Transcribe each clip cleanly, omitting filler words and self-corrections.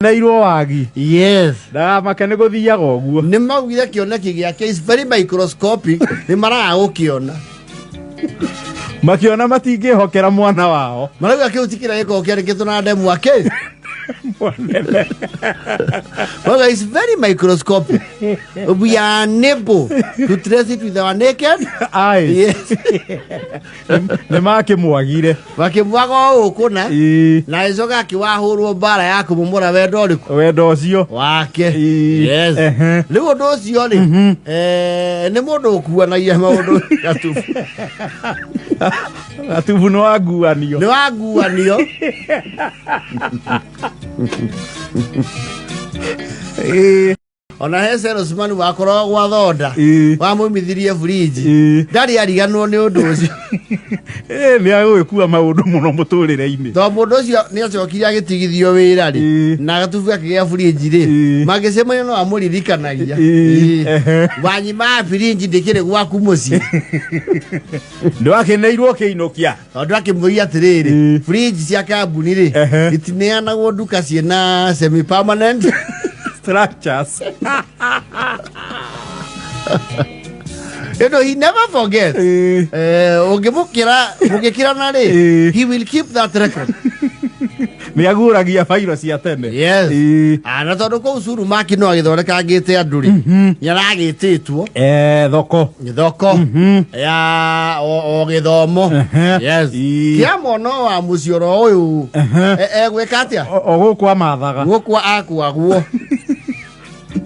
Neirwo wagi. Yes. Ndagamake nĩ gũthiaga ũguo. Nĩ maugire kĩoneki gĩake is very microscopic, nĩ maraga gũkĩona. Makĩona matingĩhokera mwana wao. Marauga kĩu ti kĩrĩa gĩkoragwo kĩandĩkĩtwo na ndemwa kĩ. Mwanene. Marauga is very microscopic. We are unable to trace it with our naked Eyes. Yes. Nĩ makĩmwagire. Makĩmwaga o ũũ kũna. Ĩĩ. Na ĩcoka akĩwahũrwo mbara ya kũmomora wendo ũrĩkũ? Wendo ũcio. Wake. Ĩĩ. Yes. Ehe. Rĩu ũndũ ũcio rĩ, nĩ mũndũ ũkuanagia maũndũ gatubu. Gatubu nĩ wanguanio. Nĩ wanguanio. Ĩĩ. Ona he salesman wakoragwo gwa thonda. Ĩĩ. Wamũmithirie fridge. Ĩĩ. Ndarĩ ariganwo nĩ ũndũ ũcio. Ĩĩ, nĩ agũgĩkua maũndũ mũno mũtũrĩre-inĩ. Tondũ mũndũ ũcio nĩ acokire agĩtigithio wĩra rĩ. Ĩĩ. Na gatubu akĩgĩa fridge rĩ. Ĩĩ. Mangĩcemania no amũririkanagia. Ĩĩ. Ĩĩ. Ehe. Wanyima fridge ndĩkĩrĩ gwaku mũciĩ. Ndwakĩneirwo ũkĩinũkia. Tondũ akĩmũria atĩrĩrĩ, Ĩĩ. fridge cia kambuni rĩ, Ehe. itineanagwo nduka ciĩna semi permanent Structures. You know, he never forgets. Ĩĩ. Ũngĩmũkĩra mũngĩkĩrana rĩ, Ĩĩ. he will keep that record. Nĩ aguũragia bairo cia tene. Yes. Ĩĩ. Ah, na tondũ kũu curu maki no agĩthondekangĩte andũ rĩ, nĩ aragĩtĩtwo Eh, thoko. Thoko ya o gĩthomo. Ehe. Yes. Ĩĩ. Kĩa mwana wa mũciĩ oro ũyũ egwĩka atĩa? O gũkũ amathaga. Gũkũ akuagwo.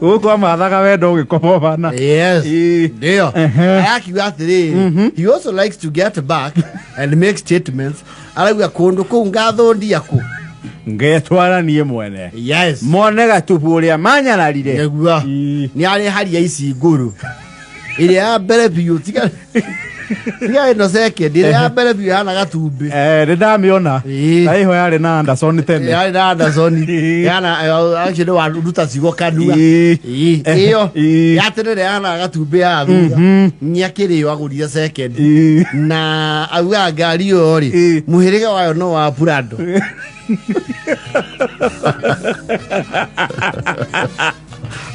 Gũkũ amathaga wendo ũgĩkoma bana. Yes. Ĩĩ. Ndio. Ehe. Arakiuga atĩrĩrĩ, he also likes to get back and make statements. Arauga kũndũ kũu ngathũndia kũ. Ngetwara niĩ mwene. Yes. Mone gatubu ũrĩa manyararire. Nĩguo. Ĩĩ. Nĩ arĩ haria ici ngũrũ. Ĩrĩa ya mbere biũ tiga tiga ĩno second, ĩrĩa ya mbere biũ yana gatumbĩ. Eh, nĩ ndamĩona. Ĩĩ. Na ĩho yarĩ na Anderson tene. Yarĩ na Anderson. Ĩĩ. Yana actually waruta ciugo kanua. Ĩĩ. Ĩĩ. Ĩyo Ĩĩ. ya tene ĩrĩa yana gatumbĩ ya thutha. Nĩ akĩrĩo agũrire second. Ĩĩ. Na augaga ngari ĩyo rĩ, Ĩĩ. mũhĩrĩga wayo no wa Prado.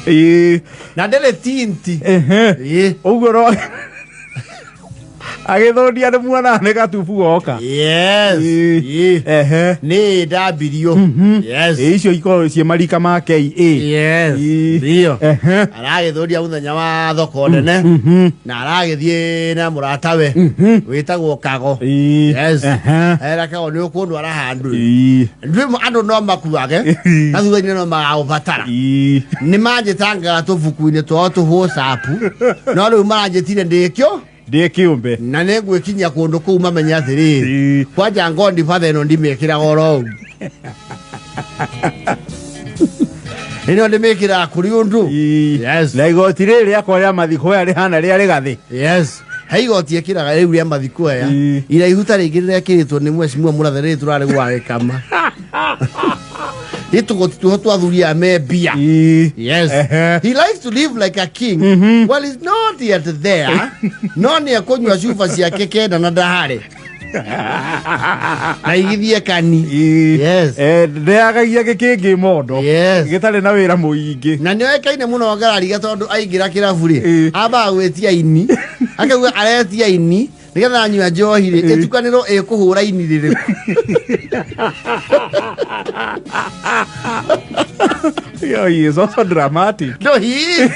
Ĩĩ. Na ndĩrĩ tinti. Ehe. Ĩĩ. Ũguo no agĩthũndia nĩ muona nĩ gatubu goka. Yes. Ĩĩ. Ĩĩ. Ehe. Nĩ ndambirio. Yes. Ĩ icio ikoragwo ciĩ marika ma KA. Yes. Ĩĩ. Ndio. Ehe. Aragĩthũria mũthenya wa thoko nene na aragĩthiĩ na mũratawe wĩtagwo Kago. Ĩĩ. Yes. Ehe. Era Kago nĩ ũkũndwara handũ. Ĩĩ. Ndwĩ andũ no makuage na thutha-inĩ no magagũbatara. Ĩĩ. Nĩ manjĩtangaga tũbuku-inĩ twao tũ WhatsApp no rĩu maranjĩtire ndĩkĩo Ndĩ kĩũmbe. Na nĩ ngwĩkinyia kũndũ kũu mamenye atĩrĩrĩ, Ĩĩ. kwanja ngondi batha ĩno ndimĩkĩraga oro ũguo, ĩno ndĩmĩkĩraga kũrĩ ũndũ. Ĩĩ. Yes. Na igoti rĩrĩ rĩakwa rĩa mathiko aya rĩhana rĩa rĩgathĩ. Yes, he igoti ĩkĩraga rĩu rĩa mathiko aya. Ĩĩ. Iraihu ta rĩngĩ rĩrekĩrĩtwo nĩ mwecimua mũrathe rĩrĩ tũrarĩ gwagĩkama ĩtũgoti tuho twa athuri aya me mbia. Ĩĩ. Yes. Ehe. He likes to live like a king. Well, he's not yet there. No nĩ ekũnyua cuba ciake kenda na ndahare. Na igithie kani. Ĩĩ. Yes. Eh, ndeagagia gĩkĩngĩ mondo. Yes. Gĩtarĩ na wĩra mũingĩ. Na nĩ oĩkaine mũno ngarariga tondũ aingĩra kĩrabu rĩ, Ĩĩ. ambaga gwĩtia ini. Akauga aretia ini nĩgetha anyua njohi rĩ, ĩtukanĩrwo ĩkũhũra ini rĩrĩkũ. Yo, he is also dramatic. No, he is.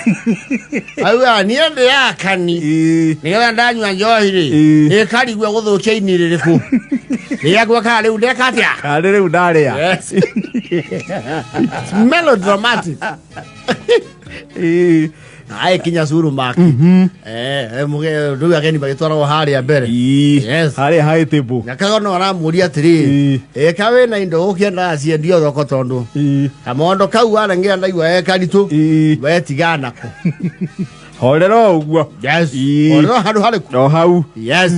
Auga niĩ ndĩaga kani. Ĩĩ. Nĩgetha ndanyua njohi rĩ, Ĩĩ. ĩkarigua gũthũkia ini rĩrĩkũ. Rĩrĩa ngweka rĩu ndeka atĩa? Karĩ rĩu ndarĩa. Yes. It's melodramatic. Ĩĩ. Agĩkinya curu maki. Rĩu ageni magĩtwaragwo harĩa mbere. Ĩĩ. Yes. Harĩa high table. Nyakago no aramũria atĩrĩrĩ, Ĩĩ. ĩka wĩna indo ũkĩendaga ciendio thoko tondũ Ĩĩ. kamondo kau wareng'era ndaigua ge karitũ, Ĩĩ. we tigana nako. Horera o ũguo. Yes. Ĩĩ. Horera handũ harĩkũ? O hau. Yes.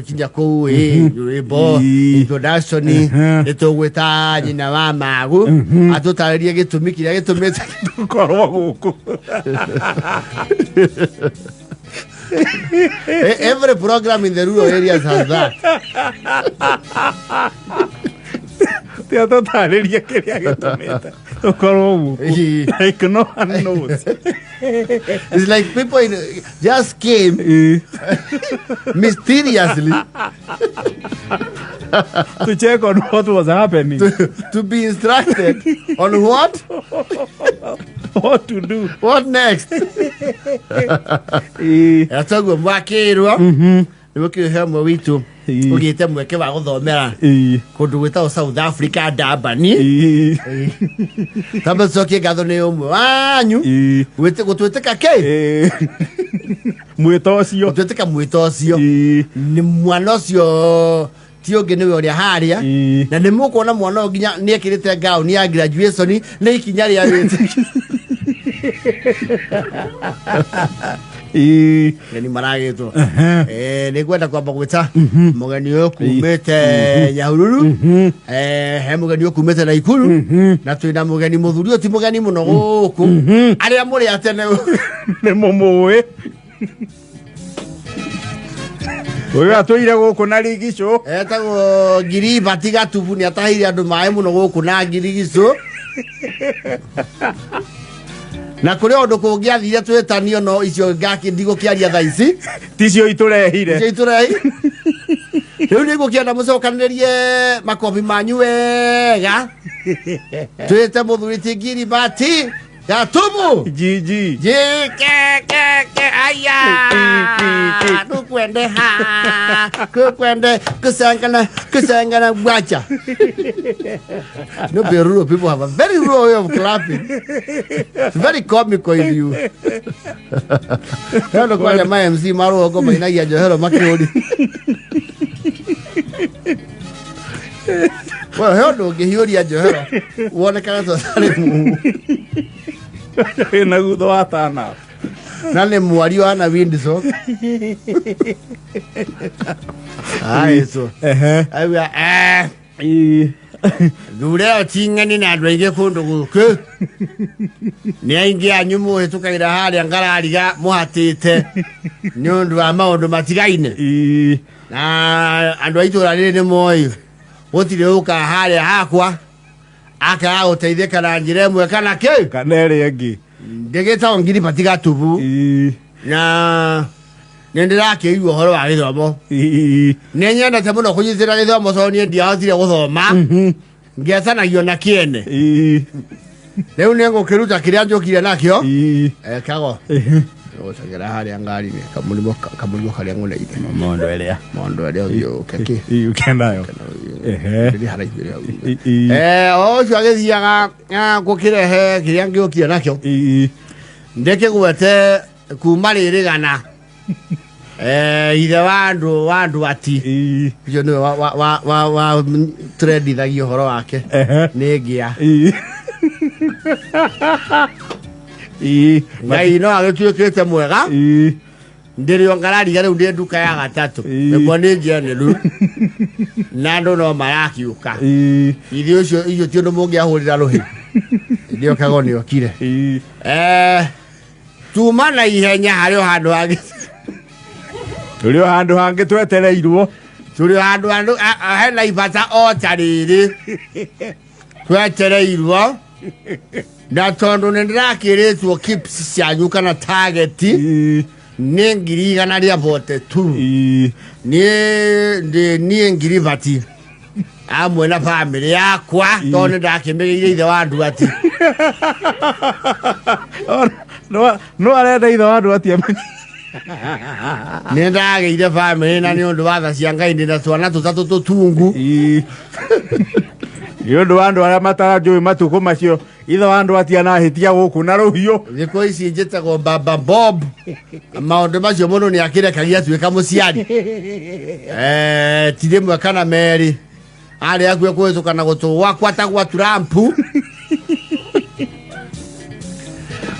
Kinya kũu ĩ rwĩmbo Ĩĩ. introduction nĩ tũgwĩta nyina wa magu atũtarĩrie gĩtũmi kĩrĩa gĩtũmĩte Tũkorwo gũkũ. Every program in the rural areas has that. Tiga tũtarĩrie kĩrĩa gĩtũmĩte tũkorwo gũkũ. Ĩĩ. Like no one knows. It's like people just came Ĩĩ. mysteriously To check on what was happening. to be instructed on what What to do. what next. Ĩĩ. Toguo mwakĩrwo nĩguo kĩhe ũmwe witũ Ĩĩ. ũgĩte mweke wa gũthomera Ĩĩ. kũndũ gwĩtagwo South Africa, Durban. Ĩĩ. Tambe tũcokie ngatho nĩ ũmwe wanyu Ĩĩ. gũtwĩtĩka kĩ Ĩĩ. Mwĩto ũcio. Gũtwĩtĩka mwĩto ũcio. Ĩĩ. Nĩ mwana ũcio ti ũngĩ nĩwe ũrĩa harĩa. Ĩĩ. Na nĩ mũkuona mwana ũyũ nginya nĩ ekĩrĩte ngaũni ya graduation, nĩ ikinya rĩa wĩtĩkio. Ĩĩ. Ageni maragĩtwo. Nĩ ngwenda kwamba gwĩta mũgeni ũyũ kumĩte Nyahururu. He mũgeni ũyũ kumĩte Naikuru, na twĩna mũgeni mũthuri ũyũ ti mũgeni mũno gũkũ, arĩa mũrĩ a tene. Nĩ mũmũĩ. Ũyũ atũire gũkũ na rigicũ. Etagwo Ngiribati Gatubu, nĩ atahĩire andũ maĩ mũno gũkũ na Ngirigicũ, na kũrĩ ũndũ kũngĩathire twĩtanio, no icio ndigũkĩaria thaa ici. Ticio itũrehire. Icio itũrehi rĩu nĩ ngũkĩenda mũcokanĩrĩrie makobi manyu wega, twĩte mũthuri ti Ngiribati Gatubu. GG. Jikekeke aya tukwende ha kukwende kusangana kusangana bwacha. No, the rural people have a very rural way of clapping. It's very comical in you. Helo kwanja ma MC marugo mainagia njohero makĩũri. Well, he ũndũ ũngĩhiũria njohero wonekane ta ũtarĩ mũhu. Wĩna gutho wa tana. Na nĩ mwario ana Windsor. Aiso. Ehe. Aiwa eh Ĩĩ. Thure ĩyo ti ng'eni na andũ aingĩ kũndũ gũkũ. Nĩ aingĩ anyu mũhĩtũkagĩra harĩa ngarariga mũhatĩte nĩ ũndũ wa maũndũ matigaine. Ĩĩ. Na andũ a itũũra rĩrĩ nĩ moĩ gũtirĩ ũkaga harĩa hakwa akaga gũteithĩka na njĩra ĩmwe kana kĩ. Kana ĩrĩa ĩngĩ. Ndĩgĩtagwo Ngiribati Gatubu. Ĩĩ. Na nĩ ndĩrakĩigua ũhoro wa gĩthomo. Ĩĩ. Nĩ nyendete mũno kũnyitĩra gĩthomo tondũ niĩ ndiahotire gũthoma, ngĩetanagio na kĩene. Ĩĩ. Rĩu nĩ ngũkĩruta kĩrĩa njũkire nakĩo. Ĩĩ. Kago gũcagĩra harĩa ngari-inĩ kamũrigo karĩa ng'ũneire. Mondo ĩrĩa. Mondo ĩrĩa ũthiĩ ũke kĩ. Ĩĩ, ũke nayo. Ehe. Ndĩrĩ haraihu ĩrĩa hau. Ĩĩ. O ũcio agĩthiaga gũkĩrehe kĩrĩa ngĩũkire nakĩo. Ĩĩ. Ndĩkĩgwete kuma rĩrĩ gana ithe wa andũ ati. Ĩĩ. Ũcio nĩwe wa trendithagia ũhoro wake. Ehe. Nĩ ngĩa. Ĩĩ. Ĩĩ. Ngai no agĩtuĩkĩte mwega. Ĩĩ. Ndĩrĩ o ngarariga rĩu ndĩ nduka ya gatatũ. Ĩĩ. Ĩmwe nĩ njenelu na andũ no marakiũka. Ĩĩ. Ithuĩ ũcio icio ti ũndũ mũngĩahũrĩra rũhĩ ndĩ okago nĩ okire. Ĩĩ. Tuma na ihenya harĩ o handũ hangĩ. Tũrĩ o handũ hangĩ twetereirwo. Tũrĩ o handũ hena ibata o ta rĩrĩ twetereirwo, na tondũ nĩ ndĩrakĩrĩtwo kips cianyu kana target Ĩĩ. nĩ 142,000. Ĩĩ. Niĩ ndĩ niĩ Ngiribati amwe na bamĩrĩ yakwa tondũ nĩ ndakĩmĩgĩire ithe wa andũ ati. No arenda ithe wa andũ atia. Nĩ ndagĩire bamĩrĩ na nĩ ũndũ wa tha cia Ngai ndĩna twana tũtatũ tũtungu. Ĩĩ. Nĩ ũndũ wa andũ arĩa mataranjũĩ matukũ macio ithe wa andũ atia nahĩtia gũkũ na rũhiũ. Thikũ ici njĩtagwo Baba Bob. Maũndũ macio mũndũ nĩ akĩrekagia atuĩka mũciari. Ti rĩmwe kana merĩ arĩ akuĩ kũhĩtũka na gũtũ gwakwa ta gwa Trump.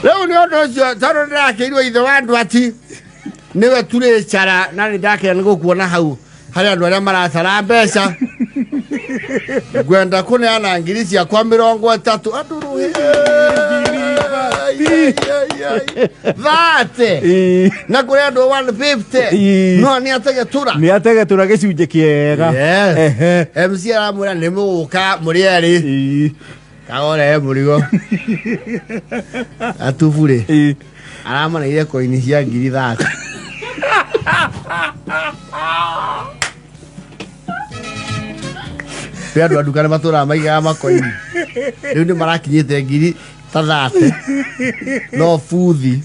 Rĩu nĩ ũndũ ũcio tondũ ndĩrakĩirwo ithe wa andũ ati nĩwe turĩcara na nĩ ndakena nĩ gũkuona hau harĩ andũ arĩa maratara mbeca, ngwenda kũneana 30,000 ciakwa andũ rũhĩ. ai, ai, ai, ai. 30 na kũrĩ andũ 150 Ii. no nĩ ategetũra. Nä ategetå ra gä cunjä kä ega. Yes. Ehe. MC aramwĩra nĩ mũgũka mũrĩ erĩ. Kagore mũrigo atuburĩ aramaneire koini cia 30,000. Kwĩ andũ a nduka nĩ matũraga maigaga makoini, rĩu nĩ marakinyĩte ngiri ta 30 no buthi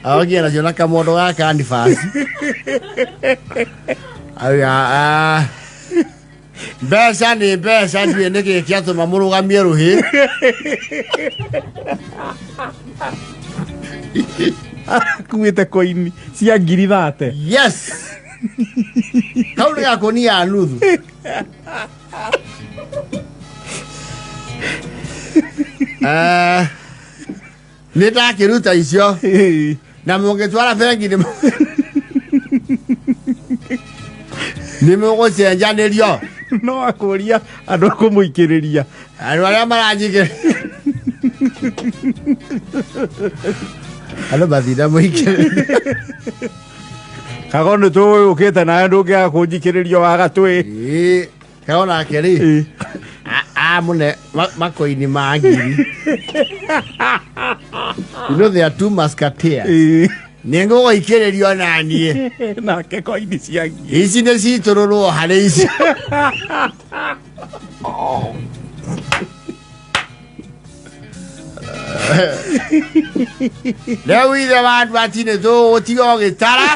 arokia nacio na kamondo ga canvas. Auga, "Ah, mbeca nĩ mbeca, ndiũĩ nĩkĩ kĩatũma mũrũgamie rũhĩ." Akuä te koini cia 30,000. Yes, kau nĩ gakũni ya nuthu. Eh, nĩ ndakĩruta icio na mũngĩtwara bengi nĩ mũgũcenjanĩrio. No akå ria andå a kå må ikä rä ria. Andũ arĩa maranyingĩ andũ mathinda mũikĩrĩria. Kago nä tå å kä te nawe ndå ngä aga kå njikä rä rio waga twä. Ĩĩ, kaona ke rĩ amũne makoini ma ngiri, you know there are two musketeers, nĩ ngũgũikĩrĩrio naniĩ. Nake koini cia ngiri. Ici nĩ citũrũrwo harĩ ici. Rĩu ithe wa andũ ati nĩ tũgũtiga ũgĩtara.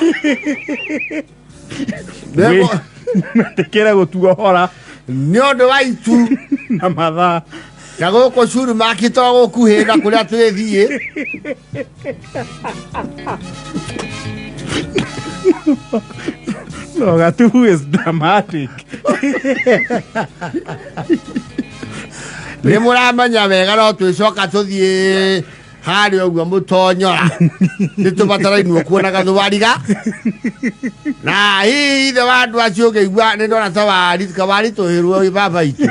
Metä kä re gå tuohora. Nĩ ũndũ wa itu na mathaa. Na gũkũ curu makito gũkuhĩ na kũrĩa twĩthiĩ. No gatubu is dramatic. Nĩ mũramenya wega no twĩcoka tũthiĩ harĩa ũguo mũtonyora nĩ tũbatarainwo kuona gathwariga na hihi ithe wa andũ acio ũngĩigua nĩ ndona ta wari kawaritũhĩrwo baba itũ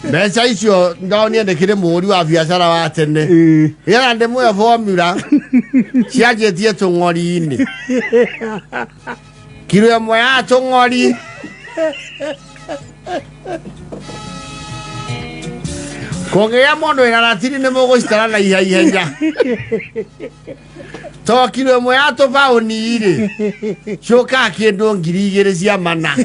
mbeca icio ndonire ndĩkĩrĩ mũhũri wa biacara wa tene nĩgetha ndĩmũhe formula cianjĩtie tũng'ori-inĩ, kiro ĩmwe ya tũng'ori kũngĩgĩa mũndũ wĩna ratiri nĩ mũgũcitara na ihenya to kiro ĩmwe ya tũbaũni rĩ ciũkaga kĩndũ 2400.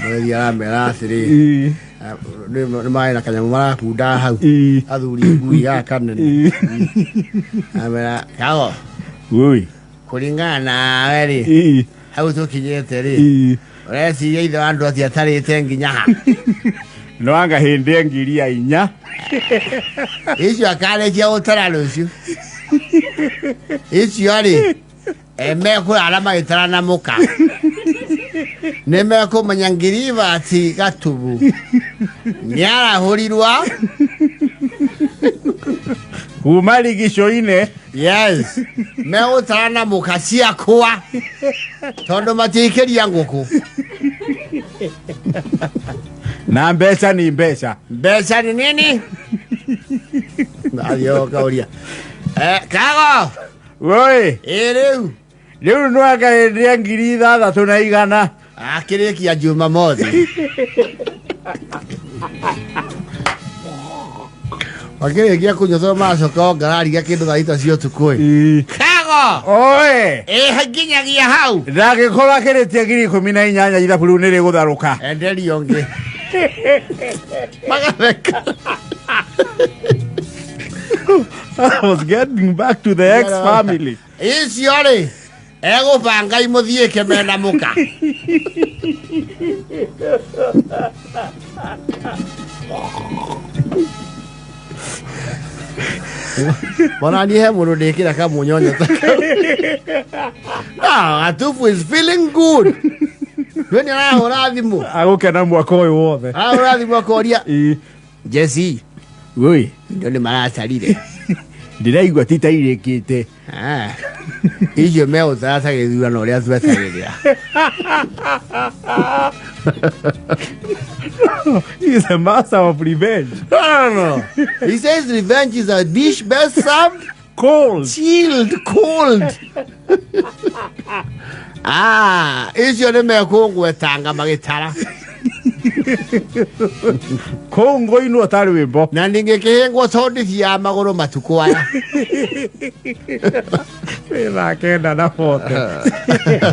Mũreri aramera atĩrĩ nĩ marĩ na kanyamũ marakunda hau athuri ngui gaka kanene amera kago. Ui. Kũringana nawe rĩ, hau tũkinyĩte rĩ, ũreciria ithe wa andũ atĩ atarĩte nginya ha? No anga hĩndĩ ya 4,000. Icio akarĩkia gũtara rũciũ icio rĩ mekũrara magĩtara na mũka nĩ mekũmenya ngiribati gatubu nĩ arahũrirwa. Kuma rigico-inĩ. Yes, megũtara na mũka ciakwa tondũ matiikĩria ngũkũ. Na mbeca ni mbeca. Mbeca ni nini? Athiĩ kauria kago. Woi. Ĩ rĩu. Rĩu no anga hĩndĩ ya 6100. Akĩrĩkia Jumamothi makĩrĩkia kũnyua tondũ maracoka o ngarariga kĩndũ thaa thita cia ũtukũ ĩ kago. Oe. Ĩ nginyagia hau. Ndangĩkorwo akĩrĩtie 18,000 ithabu rĩu nĩ rĩgũtharũka. Enderio ũngĩ magatheka. I was getting back to the ex family. Icio rĩ egũbanga imũthiĩke mena mũka. Ona niĩ he mũndũ ndĩkĩra kamunyonyo ta kau. Ah, Atufu is feeling good. We nĩ arahũra thimũ. Agũkena mwaka ũyũ wothe. Arahũra thimũ akoria, Jesse, Woi. indo nĩ maracarire. Ndĩraigua ti ta irĩkĩte. Ah. Icio megũtara ta gĩthurano ũrĩa twetagĩrĩra. He is a master of revenge. No, no, no. He says revenge is a dish best served cold. Chilled, cold. Ah, icio nĩ mekũngwetanga magĩtara. Kũu ngũinwo ta rwĩmbo. Na ningĩkĩhĩngwo tondũ ndithiaga magũrũ matukũ aya. Wĩ thaa 9 na 40.